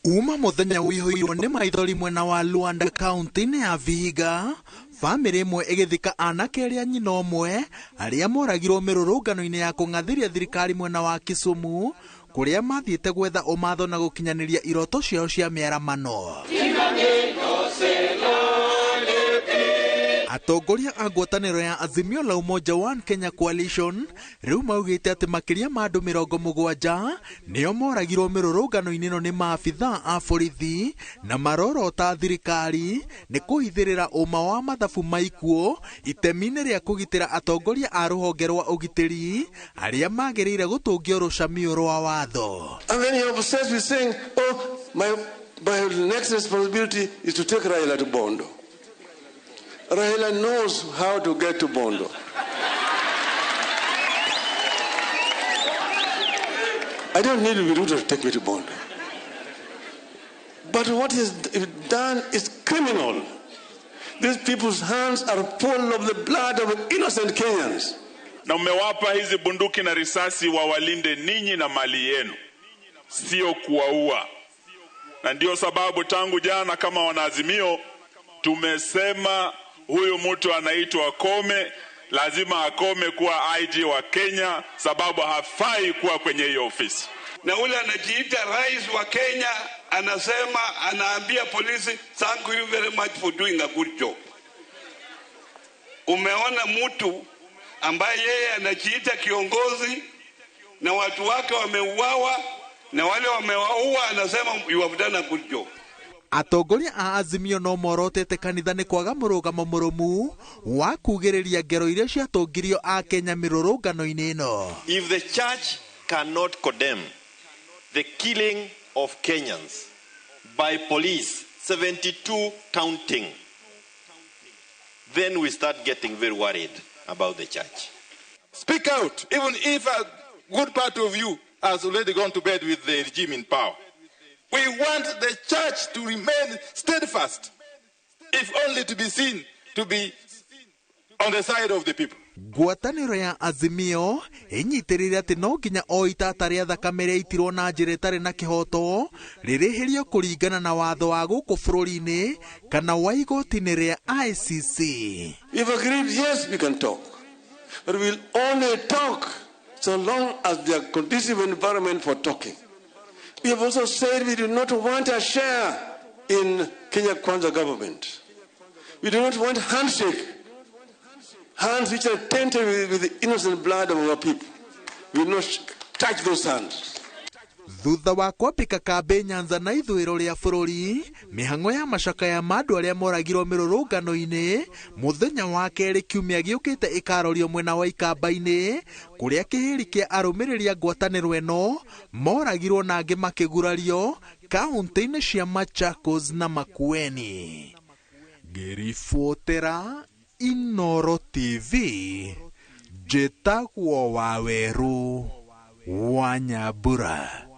Uma muthenya wĩihũirwo nĩ maithori mwena wa Luanda kaunti-inĩ ya Vihiga, bamĩrĩ ĩmwe ĩgĩthika anake erĩ a nyina ũmwe arĩa moragirwo mĩrũrũngano-inĩ ya kũng'athĩria thirikari mwena wa Kisumu kũrĩa mathiĩte gwetha ũmatho na gũkinyanĩria iroto ciao cia mĩaramano. Atongoria a ngwatanĩro ya Azimio la Umoja One Kenya Coalition rĩu maugĩte atĩ makĩria ma andũ 70 nĩo moragirwo mĩrũrũngano-inĩ ĩno nĩ maabithaa a borithi na marorota thirikari nĩ kũhithĩrĩra ũma wa mathabu ma ikuũ itemi-inĩ rĩa kũgitĩra atongoria a rũhonge rwa ũgitĩri arĩa magĩrĩire gũtũngio rũcamiũ rwa watho. And then he obsessed with saying, oh, my next responsibility is to take Raila to Bondo. Raila knows how to get to Bondo. I don't need Ruto to take me to Bondo. But what is done is criminal. These people's hands are full of the blood of innocent Kenyans. Na mmewapa hizi bunduki na risasi wawalinde ninyi na mali yenu, sio kuwaua. Na ndio sababu tangu jana kama wanaazimio tumesema huyu mtu anaitwa Kome lazima akome kuwa IG wa Kenya, sababu hafai kuwa kwenye hiyo ofisi. Na ule anajiita rais wa Kenya anasema, anaambia polisi, thank you very much for doing a good job. Umeona mtu ambaye yeye anajiita kiongozi na watu wake wameuawa na wale wamewaua, anasema you have done a good job. Atongoria a Azimio no morotete kanitha nĩ kwaga mũrũgamo mũrũmu wa kugĩrĩria ngero iria ciatongirio a Kenya mĩrũrũngano-inĩ ĩno. If the church cannot condemn the killing of Kenyans by police, 72 counting, then we start getting very worried about the church. Speak out, even if a good part of you has already gone to bed with the regime in power. We want the church to remain steadfast, if only to be seen to be on the side of the people. Ngwatanĩro ya Azimio ĩnyitĩrĩire atĩ no nginya o itata rĩa thakame rĩaitirwo na njĩra ĩtarĩ na kĩhoto rĩrĩhĩrio kũringana na watho wa gũkũ bũrũri-inĩ kana wa igoti-inĩ rĩa ICC. If agreed, yes, we can talk. But we'll only talk so long as there are conducive environment for talking. We have also said we do not want a share in Kenya Kwanza government. We do not want handshake, hands which are tainted with the innocent blood of our people. We will not touch those hands. Thutha wa kwambĩka kambĩ Nyanza na ithũĩro rĩa bũrũri, mĩhang'o ya macakaya ma andũ arĩa moragirwo mĩrũrũngano-inĩ mũthenya wa kerĩ kiumia gĩũkĩte ĩkarorio mwena wa Ikamba-inĩ kũrĩa kĩhĩri kĩa arũmĩrĩri a ngwatanĩro ĩno moragirwo na angĩ makĩgurario kaunti-inĩ cia Machakos na Makueni. Ngĩribotera Inooro TV, njĩtagwo Wawerũ wa Nyambura.